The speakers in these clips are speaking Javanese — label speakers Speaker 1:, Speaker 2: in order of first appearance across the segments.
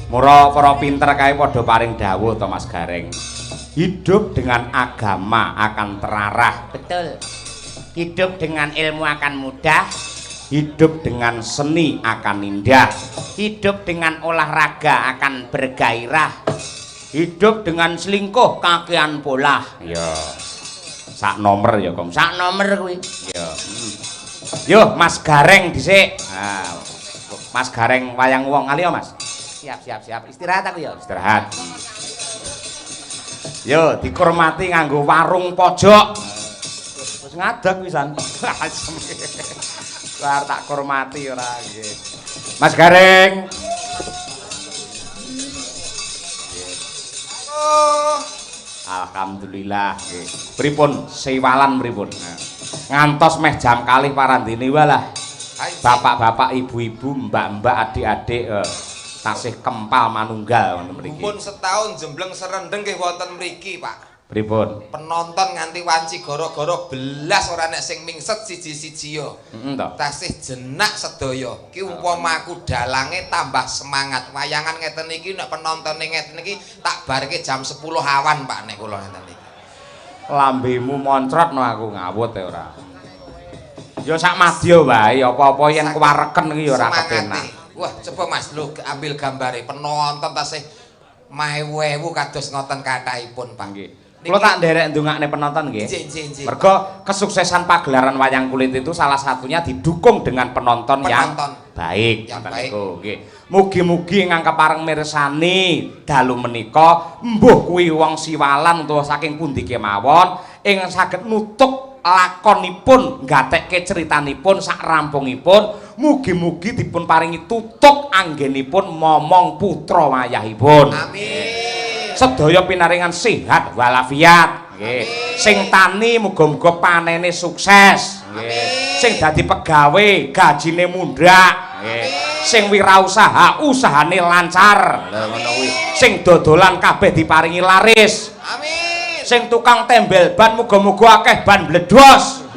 Speaker 1: Mura para pinter kae padha paring dawuh to, Mas Gareng. Hidup dengan agama akan terarah.
Speaker 2: Betul. Hidup dengan ilmu akan mudah,
Speaker 1: Hidup dengan seni akan indah.
Speaker 2: Hidup dengan olahraga akan bergairah.
Speaker 1: Hidup dengan selingkuh kakean polah. Ya. Sak nomor ya, Kong.
Speaker 2: Sak nomor kuwi.
Speaker 1: Ya. Yo, Mas Gareng dhisik. Nah, Mas Gareng wayang wong ngalih ya, Mas.
Speaker 2: Siap, siap, siap. Istirahat aku ya.
Speaker 1: Istirahat. Yo, dikurmati nganggo warung pojok. Wis ngadeg pisan. Bar tak kurmati ora nggih. Mas Gareng.
Speaker 3: Oh,
Speaker 1: Alhamdulillah nggih. Pripun sewalan pripun? Ngantos meh jam 2 parandene walah. Bapak-bapak, ibu-ibu, mbak-mbak, adik-adik tasih kempal manunggal wonten mriki.
Speaker 3: Mumpun setahun jembleng serendeng nggih wonten mriki, Pak.
Speaker 1: Pripun?
Speaker 3: Penonton nganti wanci goro-goro belas ora nek sing mingset siji-siji yo.
Speaker 1: Heeh to.
Speaker 3: Tasih jenak sedaya. Ki umpama aku dalange tambah semangat. Wayangan ngeten iki nek penontone ngeten iki tak barke jam 10 awan, Pak, nek kula ngeten iki.
Speaker 1: Lambemu moncrot no aku ngawut ya ora. Ya sak madya wae, apa-apa yen kewareken iki ya ora kepenak.
Speaker 3: Wah, coba Mas lho ambil gambare penonton tasih maewu-ewu kados ngoten kathahipun, Pak.
Speaker 1: Nggih. Kula tak nderek ndongakne penonton nggih.
Speaker 3: Nggih, nggih, nggih.
Speaker 1: Mergo kesuksesan pagelaran wayang kulit itu salah satunya didukung dengan penonton, yang baik.
Speaker 3: Yang
Speaker 1: Ngoten
Speaker 3: baik.
Speaker 1: niku, nggih. Mugi-mugi ingkang kepareng mirsani dalu menika mbuh kuwi wong siwalan utawa saking pundi kemawon ingkang saged nutuk lakonipun nggatekke critanipun sak rampungipun, mugi-mugi dipun paringi tutuk anggenipun momong putra wayahipun.
Speaker 3: Amin.
Speaker 1: Sedaya pinaringan sehat walafiat. Nggih. Sing tani muga-muga panene sukses. Nggih. Sing dadi pegawe gajine mundhak. Nggih. Sing wirausaha usahane lancar. Lha ngono kuwi. Sing dodolan kabeh diparingi laris.
Speaker 3: Amin.
Speaker 1: Sing tukang tembel ban muga-muga akeh ban bledos.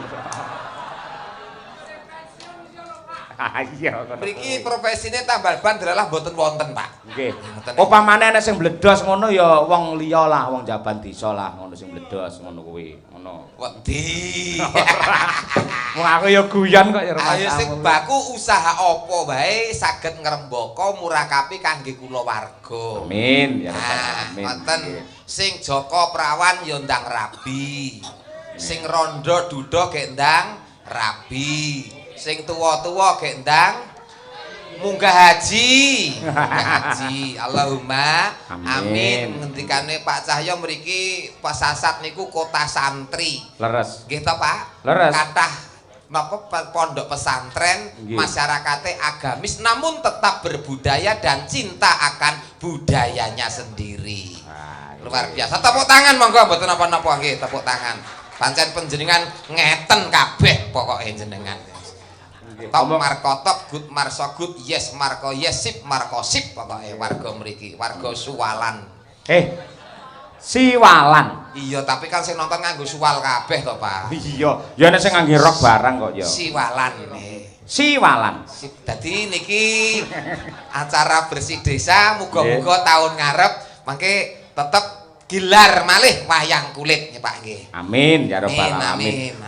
Speaker 1: Iya ngono.
Speaker 3: Mriki profesine tambal ban delalah mboten wonten, Pak.
Speaker 1: Nggih.
Speaker 3: Ngoten.
Speaker 1: Upamane ana sing bledos ngono ya wong liya lah, wong jaban desa lah ngono sing bledos ngono kuwi. Ngono.
Speaker 3: Wedi.
Speaker 1: Wong aku ya guyon kok ya.
Speaker 3: Ayo sing baku usaha apa wae saged ngrembaka murakapi kangge kulawarga.
Speaker 1: Amin ya rabbal
Speaker 3: Nah,
Speaker 1: alamin.
Speaker 3: ngoten. Sing jaka prawan ya ndang rabi. Sing rondo duda gek ndang rabi. Sing tuwa-tuwa gek ndang munggah haji. Munggah haji. Allahumma
Speaker 1: Amin.
Speaker 3: amin. Ngendikane Pak Cahyo mriki Pesasat niku kota santri.
Speaker 1: Leres.
Speaker 3: Nggih to, Pak?
Speaker 1: Leres.
Speaker 3: Kathah napa pondok pesantren, masyarakate agamis namun tetap berbudaya dan cinta akan budayanya sendiri.
Speaker 1: Wah,
Speaker 3: Luar biasa. Tepuk tangan monggo mboten napa-napa nggih, tepuk tangan. Pancen panjenengan ngeten kabeh pokoke jenengan. Top marko top, good marso good, yes marko yes, sip marko sip pokoke warga mriki, warga Suwalan.
Speaker 1: Siwalan.
Speaker 3: Iya, tapi kan sing nonton nganggo suwal kabeh to, Pak.
Speaker 1: Iya, ya nek sing ngangge rok barang kok ya.
Speaker 3: Siwalan.
Speaker 1: Siwalan.
Speaker 3: Sip. Dadi niki acara bersih desa muga-muga tahun ngarep mangke tetep gilar malih wayang kulit nggih Pak nggih.
Speaker 1: Amin ya rabbal
Speaker 3: Amin,
Speaker 1: alamin.
Speaker 3: amin, amin.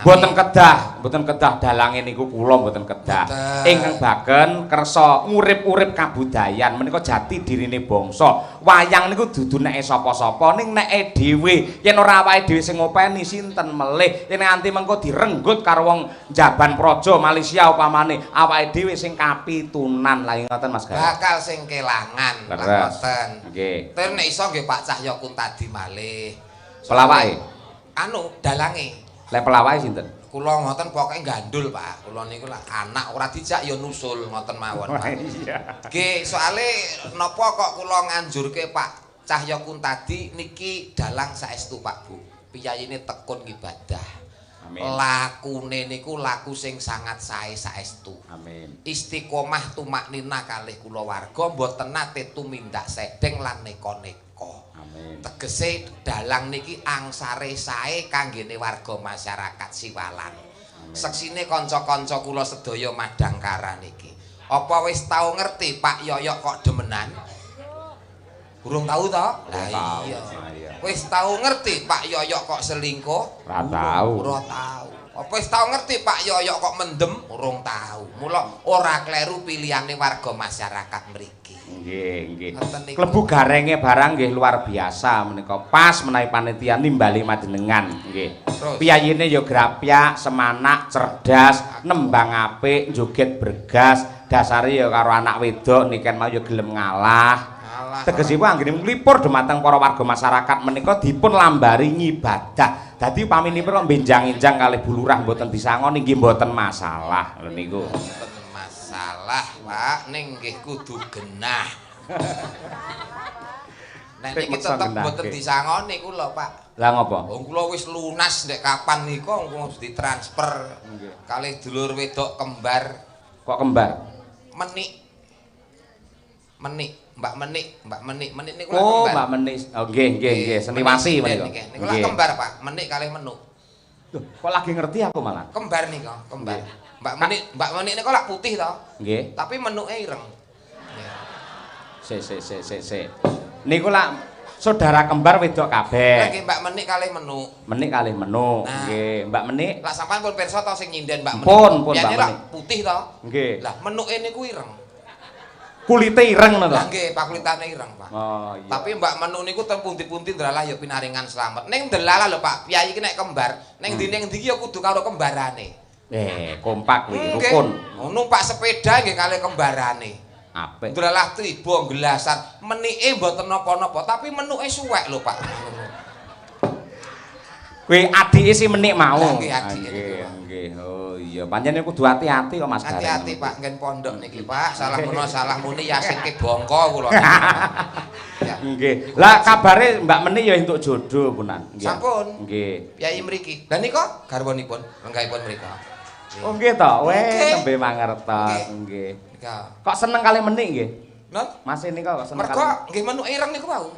Speaker 1: Mboten kedah dalange niku kula mboten kedah. Ingkang baken kersa ngurip-urip kabudayan menika jati dirine bangsa. Wayang niku dudu neke sapa-sapa ning neke dhewe. Yen ora awake dhewe sing ngopeni sinten melih. Yen nganti mengko direnggut karo wong Jaban Praja Malaysia upamane awake dhewe sing kapitunan. Lah ngoten Mas Gareng.
Speaker 3: Bakal sing kelangan lah ngoten.
Speaker 1: Nggih.
Speaker 3: Tur nek iso nggih Pak Cahyo Kuntadi malih.
Speaker 1: Pelawake?
Speaker 3: Anu dalange.
Speaker 1: Lek pelawake sinten?
Speaker 3: Kula ngoten pokoke gandul Pak. Kula niku lah anak ora dijak ya nusul ngoten mawon Pak.
Speaker 1: Iya.
Speaker 3: Nggih, soale napa kok kula nganjurke Pak Cahyo Kuntadi niki dalang saestu Pak Bu. Piyayine tekun ngibadah.
Speaker 1: Amin.
Speaker 3: Lakune niku laku sing sangat sae saestu.
Speaker 1: Amin.
Speaker 3: Istiqomah tumaknina kalih kulawarga mboten nate tumindak sedeng lan neka-neka.
Speaker 1: Amin.
Speaker 3: Tegese dalang niki angsare sae kanggene warga masyarakat Siwalan. Seksine kanca-kanca kula sedaya madangkara niki. Apa wis tau ngerti Pak Yoyok kok demenan? Urung tau to? Lah iya. Wis tau ngerti Pak Yoyok kok selingkuh?
Speaker 1: Ora tau.
Speaker 3: Ora tau. Apa wis tau ngerti Pak Yoyok kok mendem? Urung tau. Mula ora kleru pilihane warga masyarakat mriki.
Speaker 1: Nggih, nggih. Klebu garenge barang nggih luar biasa menika. Pas menawi panitia nimbali panjenengan nggih. Piyayine ya grapyak, semanak, cerdas, nembang apik, joget bergas, dasare ya karo anak wedok niken mau ya gelem ngalah. Tegesipun anggene nglipur dumateng para warga masyarakat menika dipun lambari ngibadah. Dadi upaminipun kok benjang-enjang kalih Bu Lurah mboten disangoni nggih mboten masalah lho niku.
Speaker 3: Mboten masalah, Pak, ning nggih kudu genah. Nek niki tetep mboten disangoni kula, Pak.
Speaker 1: Lah ngopo?
Speaker 3: Wong kula wis lunas ndek kapan nika wong ditransfer kalih dulur wedok kembar.
Speaker 1: Kok kembar?
Speaker 3: Menik. Menik. Mbak Menik, Mbak Menik, Menik niku lak
Speaker 1: kembar. Oh, Mbak Menik. Oh, nggih, nggih, nggih, seniwasi menika.
Speaker 3: Niku lak kembar, Pak. Menik kalih Menuk.
Speaker 1: Loh, kok lagi ngerti aku malah.
Speaker 3: Kembar nika, kembar. Mbak Menik, Mbak Menik niku lak putih to?
Speaker 1: Nggih.
Speaker 3: Tapi menuke ireng.
Speaker 1: Sik, sik, sik, sik, sik. Niku lak saudara kembar wedok kabeh.
Speaker 3: Nggih, Mbak Menik kalih Menuk.
Speaker 1: Menik kalih Menuk. Nggih, Mbak Menik.
Speaker 3: Lah sampean pun pirsa to sing nyinden Mbak Menik?
Speaker 1: Pun, pun Mbak Menik.
Speaker 3: Putih to?
Speaker 1: Nggih.
Speaker 3: Lah menuke niku ireng.
Speaker 1: Kulite ireng ngono to?
Speaker 3: Lah nggih, pakulitane ireng, Pak.
Speaker 1: Oh iya.
Speaker 3: Tapi Mbak Menuk niku teng pundi-pundi ndelalah ya pinaringan slamet. Ning ndelalah lho Pak, piyayi iki nek kembar, ning ndi ning ndi ya kudu karo kembarane.
Speaker 1: Kompak kuwi, rukun.
Speaker 3: Numpak sepeda nggih kalih kembarane.
Speaker 1: Apik.
Speaker 3: Ndelalah tiba gelasan, menike mboten napa-napa, tapi menuke suwek lho Pak.
Speaker 1: Kuwi adike si Menik mau.
Speaker 3: Nggih, adike.
Speaker 1: Nggih. Oh iya, pancen kudu hati-hati kok Mas Gareng.
Speaker 3: Hati-hati Pak, nggen pondok niki Pak. Salah menawa salah muni yasinke bongko kula.
Speaker 1: Nggih. Lah kabare Mbak Menik ya entuk jodoh punan.
Speaker 3: Nggih. Sampun.
Speaker 1: Nggih.
Speaker 3: Piyayi mriki. Lah nika garwanipun, lenggahipun mriko.
Speaker 1: Oh nggih to. Weh, tembe mangertos. Nggih. Kok seneng kali Menik nggih?
Speaker 3: Non?
Speaker 1: Mas nika kok seneng.
Speaker 3: Mergo nggih menuke ireng niku wau.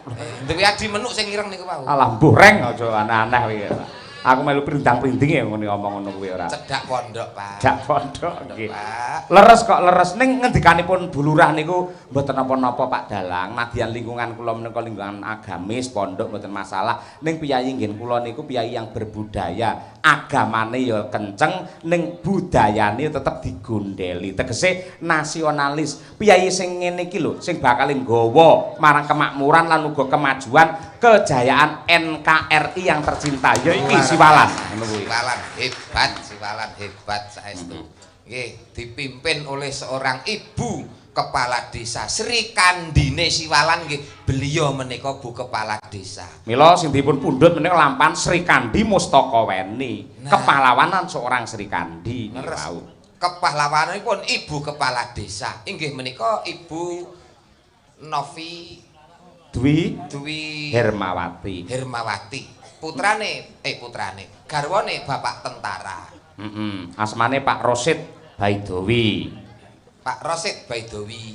Speaker 3: Duwe adi menuk sing ireng niku wau.
Speaker 1: Alah mbuh reng aja aneh-aneh kuwi. Aku melu prindang-prinding ya ngene ngomong ngono kuwi ora.
Speaker 3: Cedhak pondok, Pak.
Speaker 1: Cedhak pondok nggih. Leres kok leres ning ngendikanipun Bu Lurah niku mboten napa-napa Pak Dalang. Nadyan lingkungan kula menika lingkungan agamis, pondok mboten masalah. Ning piyayi nggen kula niku piyayi yang berbudaya. Agamane ya kenceng ning budayane tetep digondeli. Tegese nasionalis. Piyayi sing ngene iki lho sing bakal nggawa marang kemakmuran lan uga kemajuan kejayaan NKRI yang tercinta. Ya iki Siwalan.
Speaker 3: Siwalan hebat, Siwalan hebat saestu. Nggih, dipimpin oleh seorang ibu kepala desa Sri Kandine Siwalan nggih. Beliau menika bu kepala desa.
Speaker 1: Mila sing dipun pundhut menika lampan Sri Kandi Mustaka Weni.
Speaker 3: Nah.
Speaker 1: Kepahlawanan seorang Sri Kandi
Speaker 3: wau. Kepahlawananipun ibu kepala desa inggih menika Ibu Novi
Speaker 1: Dwi
Speaker 3: Dwi
Speaker 1: Hermawati.
Speaker 3: Hermawati. Putrane, putrane, garwane Bapak Tentara.
Speaker 1: Asmane Pak Rosid Baidowi.
Speaker 3: Pak Rosid Baidowi.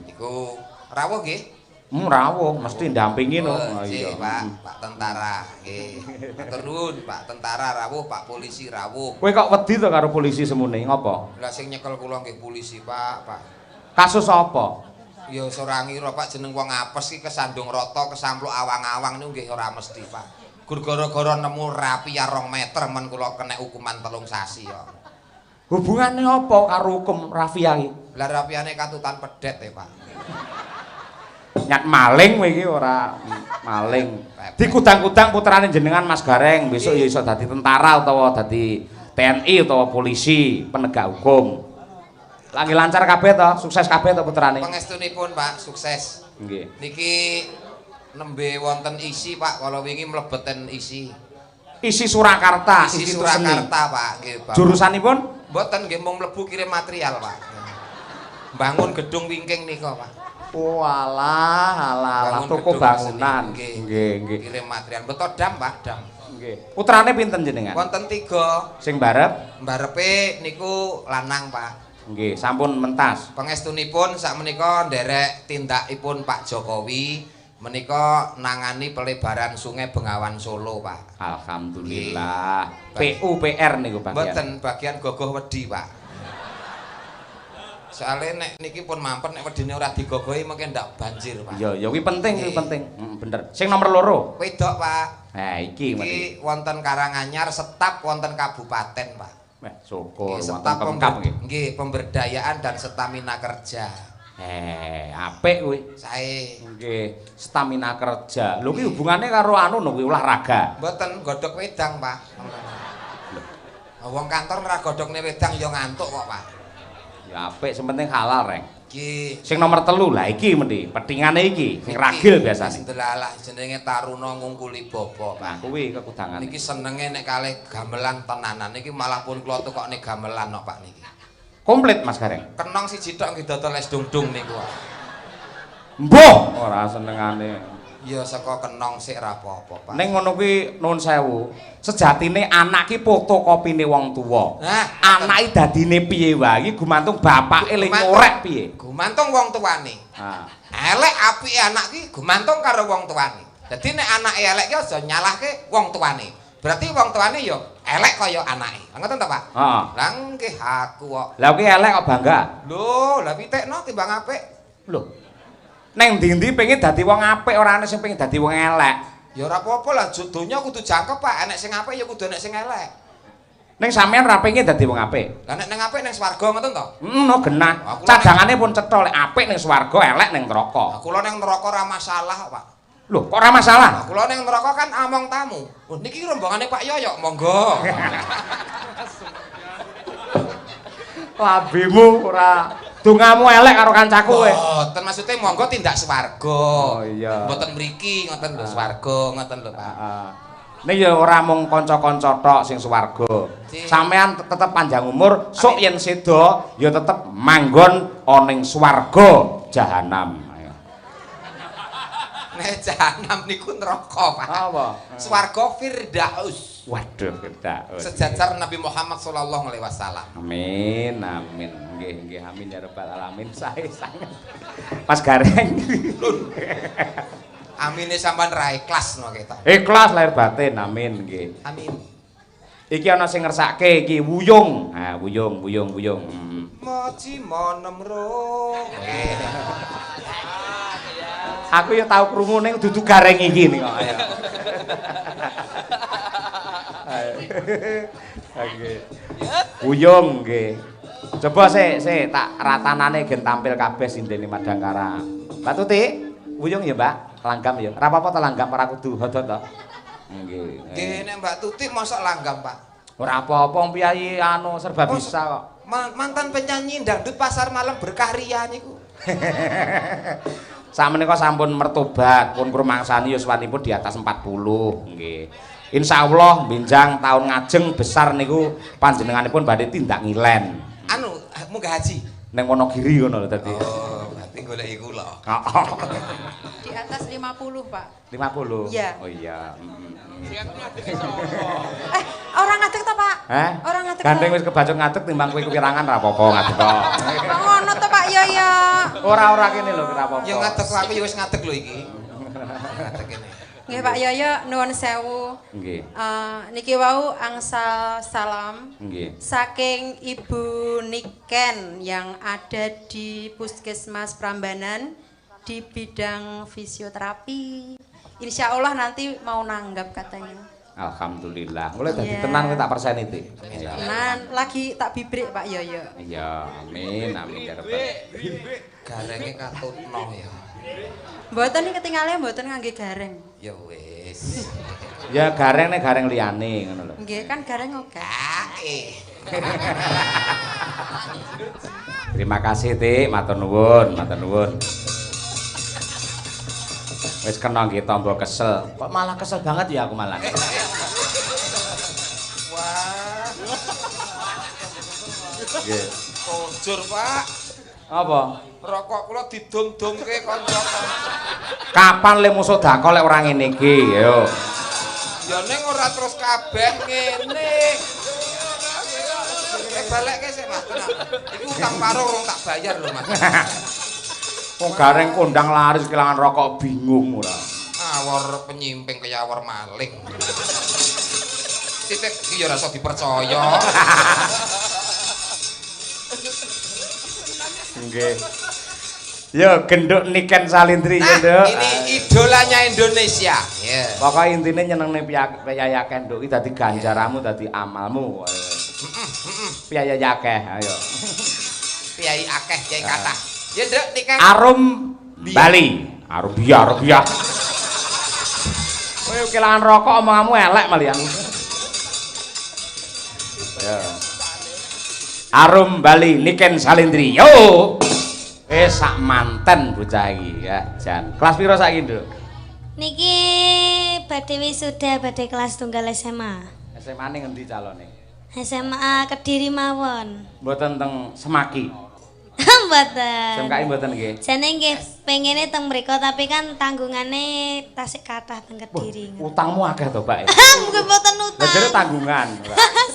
Speaker 3: Iku rawuh nggih?
Speaker 1: Rawuh, mesti ndampingi no.
Speaker 3: Oh, iya, Pak, Pak Tentara nggih. Matur nuwun, Pak Tentara rawuh, Pak Polisi rawuh.
Speaker 1: Kowe kok wedi to karo polisi semune, ngopo?
Speaker 3: Lah sing nyekel kula nggih polisi, Pak, Pak.
Speaker 1: Kasus apa?
Speaker 3: Ya ora ngira, Pak, jeneng wong apes iki kesandung rata, kesampluk awang-awang niku nggih ora mesti, Pak. Gur gara-gara nemu rapi ya 2 meter men kula kena hukuman 3 sasi ya.
Speaker 1: Hubungane apa karo hukum rafia iki?
Speaker 3: Lah rafiane katutan pedet e, Pak.
Speaker 1: Nyat maling kowe iki ora maling. Dikudang-kudang putrane jenengan Mas Gareng besok ya iso dadi tentara utawa dadi TNI utawa polisi penegak hukum. Lagi lancar kabeh to, sukses kabeh to putrane.
Speaker 3: Pangestunipun, Pak, sukses.
Speaker 1: Nggih.
Speaker 3: Niki nembe wonten isi, Pak, kala wingi mlebeten isi.
Speaker 1: Isi Surakarta,
Speaker 3: isi Surakarta, Pak, nggih, Pak.
Speaker 1: Jurusanipun?
Speaker 3: Mboten nggih mung mlebu kirim material, Pak. Bangun gedung wingking nika, Pak.
Speaker 1: Oh alah, alah, alah toko bangunan. Nggih, nggih.
Speaker 3: Kirim material. Beto dam, Pak, dam.
Speaker 1: Nggih. Putrane pinten jenengan?
Speaker 3: Wonten 3.
Speaker 1: Sing barep?
Speaker 3: Barepe niku lanang, Pak.
Speaker 1: Nggih, sampun mentas.
Speaker 3: Pangestunipun sakmenika nderek tindakipun Pak Jokowi menika nangani pelebaran Sungai Bengawan Solo, Pak.
Speaker 1: Alhamdulillah. PUPR niku bagian.
Speaker 3: Mboten, bagian Gogoh Wedi, Pak. Soale nek niki pun mampet nek wedine ora digogohi mungkin ndak banjir, Pak.
Speaker 1: Iya, ya kuwi penting, kuwi penting. Heeh, bener. Sing nomor 2.
Speaker 3: Wedok, Pak.
Speaker 1: Nah, iki
Speaker 3: iki wonten Karanganyar, staf wonten kabupaten, Pak.
Speaker 1: Wah, syukur
Speaker 3: wonten
Speaker 1: Pemkab nggih.
Speaker 3: Nggih, pemberdayaan dan stamina kerja.
Speaker 1: Apik kuwi.
Speaker 3: Sae.
Speaker 1: Nggih, stamina kerja. Lho kuwi hubungane karo anu no kuwi olahraga.
Speaker 3: Mboten godhog wedang, Pak. Lho. Wong kantor ora godhogne wedang ya ngantuk kok, Pak.
Speaker 1: Ya apik, sing penting halal, Reng.
Speaker 3: Nggih.
Speaker 1: Sing nomor 3 lah iki mendhi, petingane iki sing ragil biasane.
Speaker 3: Delalah jenenge Taruna ngungkuli bapa, Pak.
Speaker 1: Nah, kuwi kekudangan.
Speaker 3: Niki senenge nek kalih gamelan tenanan niki malah pun kula tukokne gamelan kok, Pak niki.
Speaker 1: Komplit Mas Gareng.
Speaker 3: Kenong siji tok nggih dodol es dung-dung niku.
Speaker 1: Mbuh, ora senengane.
Speaker 3: Ya saka kenong sik ra apa-apa, Pak.
Speaker 1: Ning ngono kuwi nuwun sewu. Sejatine anak ki fotokopine wong tuwa.
Speaker 3: Nah,
Speaker 1: anake dadine piye wae iki gumantung bapake le ngorek piye.
Speaker 3: Gumantung wong tuane.
Speaker 1: Ha.
Speaker 3: Elek apike anak ki gumantung karo wong tuane. Dadi nek anake elek ki aja nyalahke wong tuane. Berarti wong tuane ya elek kaya anake. Ngoten to, Pak?
Speaker 1: Heeh.
Speaker 3: Lah nggih aku kok.
Speaker 1: Lah kuwi elek kok bangga.
Speaker 3: Lho, lah pitekno timbang apik.
Speaker 1: Lho. Neng ndi-ndi pengen dadi wong apik, ora ana sing pengen dadi wong elek.
Speaker 3: Ya ora apa-apa lah, donya kudu jangkep, Pak. Enek sing apik ya kudu enek sing elek.
Speaker 1: Ning sampean ora pengen dadi wong apik.
Speaker 3: Lah nek nang apik ning swarga ngoten to?
Speaker 1: Heeh, no genah. Cadangane pun cetha lek apik ning swarga, elek ning neraka.
Speaker 3: Lah kula ning neraka ora masalah, Pak.
Speaker 1: Lho, kok ora masalah?
Speaker 3: Lah kula ning neraka kan among tamu. Oh, niki rombongane Pak Yoyok, monggo.
Speaker 1: Lambemu ora dongamu elek karo kancaku kowe.
Speaker 3: Mboten, maksude monggo tindak swarga.
Speaker 1: Oh iya.
Speaker 3: Mboten mriki ngoten lho swarga ngoten lho, Pak.
Speaker 1: Heeh. Ning ya ora mung kanca-kanca tok sing swarga. Sampean tetep panjang umur, sok yen seda ya tetep manggon ana ning swarga jahanam.
Speaker 3: Nek jahanam niku neraka, Pak.
Speaker 1: Apa?
Speaker 3: Swarga Firdaus.
Speaker 1: Waduh, Firdaus.
Speaker 3: Sejajar Nabi Muhammad sallallahu alaihi wasallam.
Speaker 1: Amin, amin. Nggih, nggih, amin ya rabbal alamin. Sae sanget. Mas Gareng.
Speaker 3: Amine sampean ra ikhlas no ketok.
Speaker 1: Ikhlas lahir batin, amin nggih.
Speaker 3: Amin.
Speaker 1: Iki ana sing ngersake iki wuyung. Ha, wuyung, wuyung, wuyung.
Speaker 3: Moji monemro.
Speaker 1: Aku ya tau krungu ning dudu Gareng iki ning kok. Ayo. Nggih. Wuyung nggih. Coba sik sik tak ratanane gen tampil kabeh sindene Madangkara. Mbak Tuti, wuyung ya, Mbak. Langgam ya. Ora apa-apa to langgam ora kudu hodot to. Nggih.
Speaker 3: Nggih nek Mbak Tuti mosok langgam, Pak.
Speaker 1: Ora apa-apa piyayi anu serba bisa kok.
Speaker 3: Mantan penyanyi dangdut pasar malam berkah ria niku.
Speaker 1: Sakmenika sampun mertobat, pun krumangsani yuswanipun di atas 40 nggih. Insyaallah benjang tahun ngajeng besar niku panjenenganipun badhe tindak ngilen.
Speaker 3: Anu munggah haji
Speaker 1: ning Wonogiri ngono lho dadi.
Speaker 3: Oh, berarti goleki kula.
Speaker 4: Di atas 50, Pak.
Speaker 1: 50?
Speaker 4: Iya.
Speaker 1: Oh iya.
Speaker 4: Orang ngadeg to, Pak?
Speaker 1: Hah?
Speaker 4: Orang ngadeg.
Speaker 1: Gandeng wis kebacut ngadeg timbang kowe kepirangan ra apa-apa ngadeg kok.
Speaker 4: Kok ngono to, Pak? Ya ya.
Speaker 1: Ora-ora kene lho ora apa-apa.
Speaker 3: Ya ngadeg aku ya wis ngadeg lho iki. Ngadeg kene.
Speaker 4: Nggih Pak Yoyo nuwun sewu.
Speaker 1: Nggih.
Speaker 4: Niki wau angsal salam.
Speaker 1: Nggih.
Speaker 4: Saking Ibu Niken yang ada di Puskesmas Prambanan di bidang fisioterapi. Insya Allah nanti mau nanggap katanya.
Speaker 1: Alhamdulillah. Mulai dadi tenan kowe tak perseni iki.
Speaker 4: Tenan lagi tak bibrik Pak Yoyo.
Speaker 1: Iya, amin amin ya rabbal.
Speaker 3: Garenge katutno ya.
Speaker 4: Mboten iki ketingale mboten ngangge gareng.
Speaker 3: Ya wis.
Speaker 1: Ya gareng nek gareng liyane ngono lho.
Speaker 4: Nggih kan gareng oke.
Speaker 1: Terima kasih Tik, matur nuwun, matur nuwun. Wis kena nggih tombo kesel. Kok malah kesel banget ya aku malah.
Speaker 3: Wah.
Speaker 1: Nggih.
Speaker 3: Kojur, Pak.
Speaker 1: Apa?
Speaker 3: Rokok kula didum-dumke kanca.
Speaker 1: Kapan le musuh sedekah lek ora ngene iki? Yo.
Speaker 3: Ya ning ora terus kabeh ngene. Balekke sik, Mas. Iku utang paro urung tak bayar lho, Mas.
Speaker 1: Wong gareng kondang laris kehilangan rokok bingung ora.
Speaker 3: Awor penyimping kaya awor maling. Titik iki ya ora iso dipercaya.
Speaker 1: Nggih. Yo genduk Niken Salindri ya, Nduk.
Speaker 3: Ini idolanya Indonesia. Yeah.
Speaker 1: Pokoke intine nyenengne piyai akeh, Nduk, iki dadi ganjaranmu, dadi amalmu. Piyai akeh, ayo.
Speaker 3: Piyai akeh, piyai kathah. Ya, Nduk, Niken.
Speaker 1: Arum Bali. Arum biar, biar. Kowe kelangan rokok omonganmu elek malian. Ya. Arum Bali Niken Salindri. Yo. Sak manten bocah iki ya, jan. Kelas piro saiki, Nduk?
Speaker 5: Niki badhe wisuda, badhe kelas tunggal SMA.
Speaker 1: SMA-ne ngendi calone?
Speaker 5: SMA Kediri mawon.
Speaker 1: Mboten teng Semaki.
Speaker 5: Mboten.
Speaker 1: SMKI mboten nggih.
Speaker 5: Jane nggih pengene teng mriku tapi kan tanggungane tasik kathah teng Kediri.
Speaker 1: Utangmu akeh to, Pak?
Speaker 5: Nggih mboten utang.
Speaker 1: Lah jare tanggungan.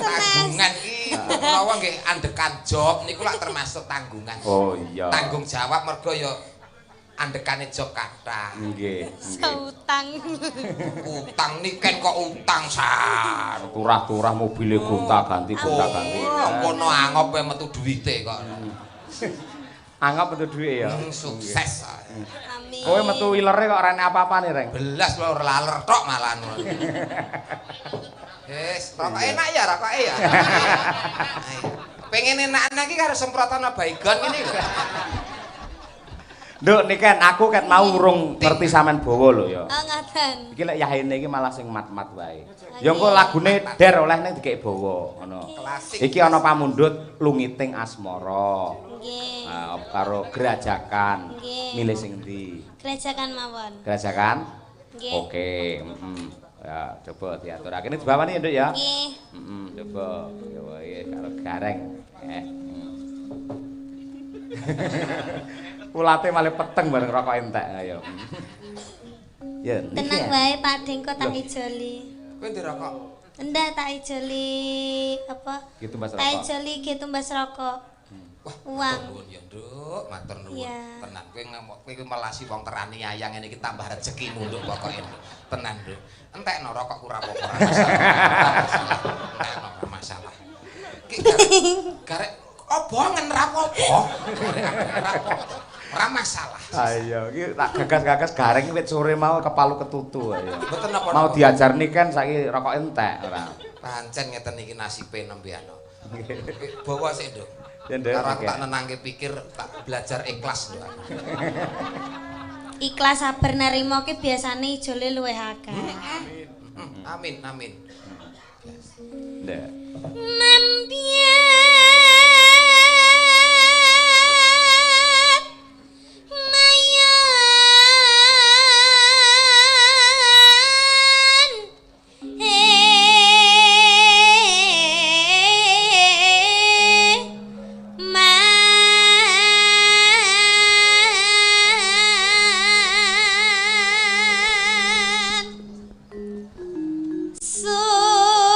Speaker 3: Tanggungan iki menawa nggih andekan job niku lak termasuk tanggungan.
Speaker 1: Oh iya.
Speaker 3: Tanggung jawab mergo ya andekane job kathah.
Speaker 1: Nggih.
Speaker 5: Utang.
Speaker 3: Utang Niken kok utang san.
Speaker 1: Turah-turah mobile gonta-ganti gonta-ganti.
Speaker 3: Kono angop wae metu duwite kok.
Speaker 1: Angop metu duwite ya.
Speaker 3: Sukses.
Speaker 5: Amin.
Speaker 1: Kowe metu ilere kok ora enek apa-apane, Reng.
Speaker 3: Belas lho laler tok malahan. Wis, rokoke enak ya, rokoke ya. Pengen enak-enak iki karo semprotan baygon ngene lho.
Speaker 1: Nduk Niken, aku ket mau urung ngerti sampean bawa lho ya.
Speaker 5: Oh ngaten.
Speaker 1: Iki lek yahene iki malah sing mat-mat wae. Ya engko lagune der oleh ning dikek bawa ngono. Iki ana pamundhut lungiting asmara.
Speaker 5: Nggih.
Speaker 1: Nah, karo gerajakan. Milih sing endi?
Speaker 5: Gerajakan mawon.
Speaker 1: Gerajakan?
Speaker 5: Nggih.
Speaker 1: Oke, heeh. Ya, coba diaturake. Ini dibawani ya, Nduk ya.
Speaker 5: Nggih.
Speaker 1: Heeh, coba. Ya wae karo gareng. Ulate malah peteng bareng rokok entek ayo. Ya,
Speaker 5: tenang wae Pak Dengko tak ijoli.
Speaker 3: Kowe ndek rokok?
Speaker 5: Ndak tak ijoli apa?
Speaker 1: Ki tumbas rokok.
Speaker 5: Tak ijoli ki tumbas rokok.
Speaker 3: Wah,
Speaker 5: uang.
Speaker 3: Nuwun ya, Nduk, matur nuwun. Tenan kowe kowe melasi wong teraniaya ngene iki tambah rezekimu, Nduk, pokoke. Tenan, Nduk. Entekno rokokku ora apa-apa ora masalah. Entekno ora masalah. Ki garek obongen ra apa-apa. Ora masalah.
Speaker 1: Ayo, iki tak gagas-gagas gareng wit sore mau kepalu ketutu ayo.
Speaker 3: Mboten napa.
Speaker 1: Mau diajar Niken saiki rokok entek ora.
Speaker 3: Pancen ngeten iki nasibe nembeano. Bawa sik, Nduk.
Speaker 1: Karo aku
Speaker 3: tak nenangke pikir, tak belajar ikhlas, Nduk.
Speaker 5: Ikhlas sabar narimo ki biasane ijole luwih akeh.
Speaker 3: Amin, amin.
Speaker 1: Ndak.
Speaker 5: Mampiat mayan man suwan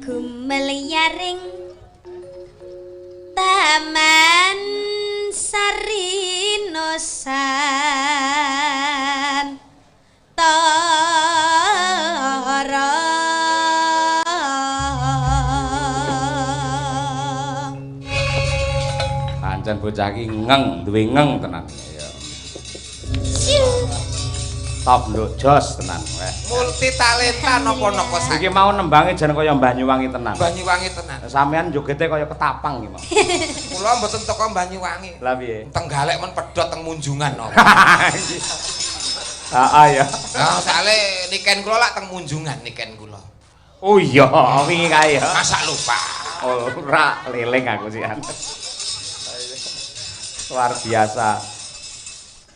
Speaker 5: Gumel yaring Taman Sari Nusantara.
Speaker 1: Pancen bocah iki ngeng, duwe ngeng tenan. Ya. Top nduk jos tenan.
Speaker 3: Multi talenta napa-napa
Speaker 1: sak. Iki mau nembange jan kaya Banyuwangi tenan.
Speaker 3: Banyuwangi tenan.
Speaker 1: Sampeyan jogete kaya ketapang iki mau.
Speaker 3: Kula mboten teko Banyuwangi.
Speaker 1: Lah piye?
Speaker 3: Tenggalek men pedhot teng Munjungan no.
Speaker 1: Heeh ya.
Speaker 3: Nah, soalé niken kula lak teng Munjungan niken kula.
Speaker 1: Oh iya, wingi kae ya.
Speaker 3: Masa lupa.
Speaker 1: Ora leling aku sih. Luar biasa.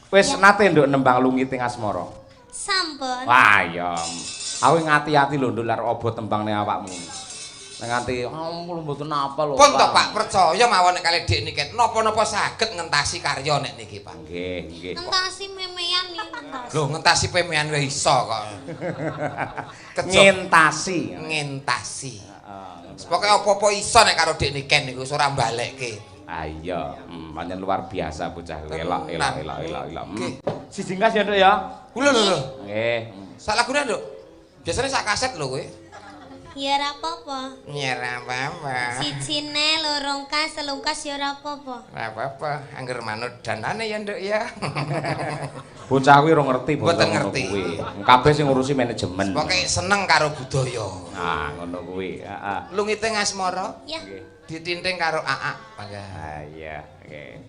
Speaker 1: Wis nate nduk nembang lungi ting asmara.
Speaker 5: Sampun.
Speaker 1: Wah iya. Aku ngati-ati lho nduk lar obo tembang ning awakmu. Nek nganti mboten apa lho.
Speaker 3: Pun to Pak, percaya mawon nek kalih Dik niken napa-napa saged ngentasi karya nek niki Pak.
Speaker 1: Nggih, nggih.
Speaker 5: Ngentasi memean iki ngentasi.
Speaker 3: Lho ngentasi pemean wae iso kok.
Speaker 1: Ngentasi.
Speaker 3: Ngentasi. Heeh. Pokoke apa-apa iso nek karo Dik Niken niku wis ora mbalekke.
Speaker 1: Ah iya, pancen luar biasa bocah kuwi. Elok elok elok elok elok. Siji ngkas ya, Nduk ya.
Speaker 3: Lho lho lho.
Speaker 1: Nggih.
Speaker 3: Sak lagune, Nduk. Biasane sak kaset lho kowe.
Speaker 5: Ya ora apa-apa.
Speaker 3: Ya ora apa-apa.
Speaker 5: Sijine, loro kas, telung kas ya ora apa-apa.
Speaker 3: Ora apa-apa, angger manut danane ya, Nduk ya.
Speaker 1: Bocah kuwi ora ngerti
Speaker 3: bocah ngono
Speaker 1: kuwi. Kabeh sing ngurusi manajemen.
Speaker 3: Pokoke seneng karo budaya.
Speaker 1: Nah, ngono kuwi, heeh.
Speaker 3: Lungite Ngasmara.
Speaker 5: Ya.
Speaker 3: Ditinting karo Aak, mangga.
Speaker 1: Ah iya, oke.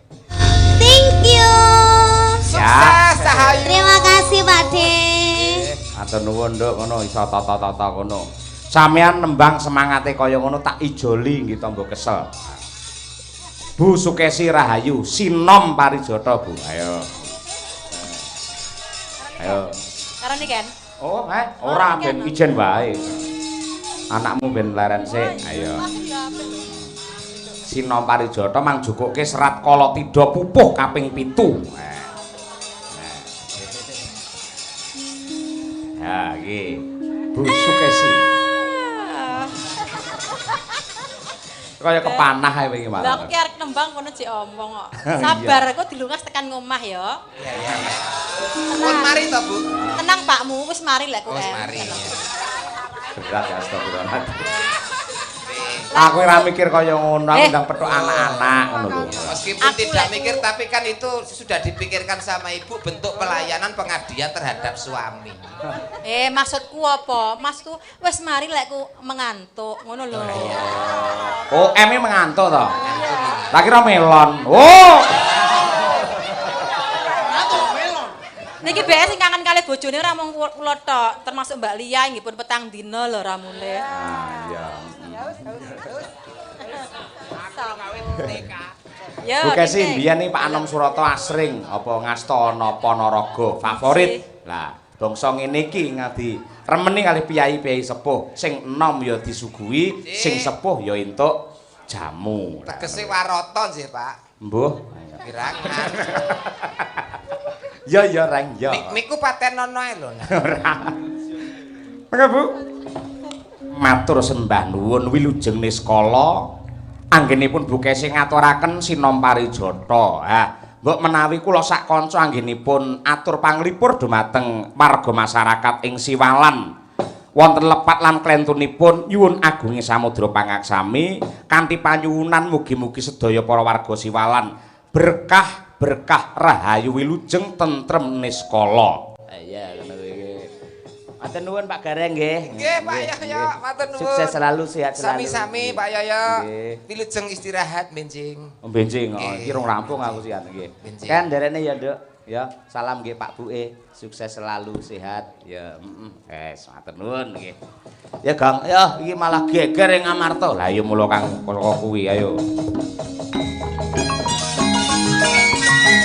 Speaker 5: Thank you.
Speaker 3: Sukses Cahayu.
Speaker 5: Terima kasih Pak De.
Speaker 1: Matur nuwun Nduk, ngono iso tata-tata ngono. Sampeyan nembang semangate kaya ngono tak ijoli nggih tangga kesel. Bu Sukesi Rahayu, Sinom Parijata, Bu. Ayo. Ayo.
Speaker 4: Karo niken.
Speaker 1: Oh, heh, ora ben ijen wae. Anakmu ben leren sik. Ayo. Sinom Parijata mang jukuke serat Kalatidha pupuh kaping 7. Ha iki Bu Sukesi. Kaya kepanah ae wingi malah.
Speaker 4: Lah aku ki arep nembang kono jek omong kok. Sabar aku dilungas tekan ngomah ya.
Speaker 3: Iya iya. Pun mari to, Bu.
Speaker 4: Tenang Pakmu, wis mari lek kowe.
Speaker 3: Wis mari.
Speaker 1: Berat ya astagfirullahaladzim. Aku ora mikir kaya ngono, aku ndang petuk anak-anak ngono lho.
Speaker 3: Meskipun tidak mikir tapi kan itu sudah dipikirkan sama ibu bentuk pelayanan pengabdian terhadap suami.
Speaker 4: Maksudku apa? Maksudku wis mari lek ku mengantuk ngono lho.
Speaker 1: Oh, M-e mengantuk to? Tak kira melon. Oh.
Speaker 4: Niki BS sing kangen kalih bojone ora mung kula tok, termasuk Mbak Lia nggih pun petang dina lho ra mulih.
Speaker 1: Ah iya.
Speaker 4: Ya,
Speaker 1: Bu Kesi mbiyen iki Pak Anom Surata asring apa ngasta ana Ponorogo favorit. Lah, bangsa ngene iki ngadi remeni kalih piyai-piyai sepuh, sing enom ya disuguhi, sing sepuh ya entuk jamu.
Speaker 3: Tegese warata nggih, Pak.
Speaker 1: Mbuh.
Speaker 3: Kirangan.
Speaker 1: Ya ya Reng ya.
Speaker 3: Niku patenono ae lho.
Speaker 1: Ora. Mangga Bu. Matur sembah nuwun wilujeng niskala anggenipun Bu Kesi ngaturaken Sinom Parijata. Ha, mbok menawi kula sak kanca anggenipun atur panglipur dumateng warga masyarakat ing Siwalan. Wonten lepat lan klentunipun nyuwun agunge samudra pangaksami kanthi panyuwunan mugi-mugi sedaya para warga Siwalan berkah berkah rahayu wilujeng tentrem niskala. Iya ngono kuwi. Matur nuwun Pak Gareng nggih.
Speaker 3: Nggih Pak Yoyo, matur nuwun.
Speaker 2: Sukses selalu, sehat selalu.
Speaker 3: Sami-sami Pak Yoyo. Wilujeng istirahat benjing.
Speaker 1: Oh benjing, iki rong rampung aku sian nggih.
Speaker 2: Kan nderene ya, Nduk. Ya, salam nggih Pak Buke. Sukses selalu, sehat.
Speaker 1: Ya, heeh. Wes, matur nuwun nggih. Ya, Gang. Ya, iki malah geger ing Amarta. Lah ya mula Kang kok kuwi ayo.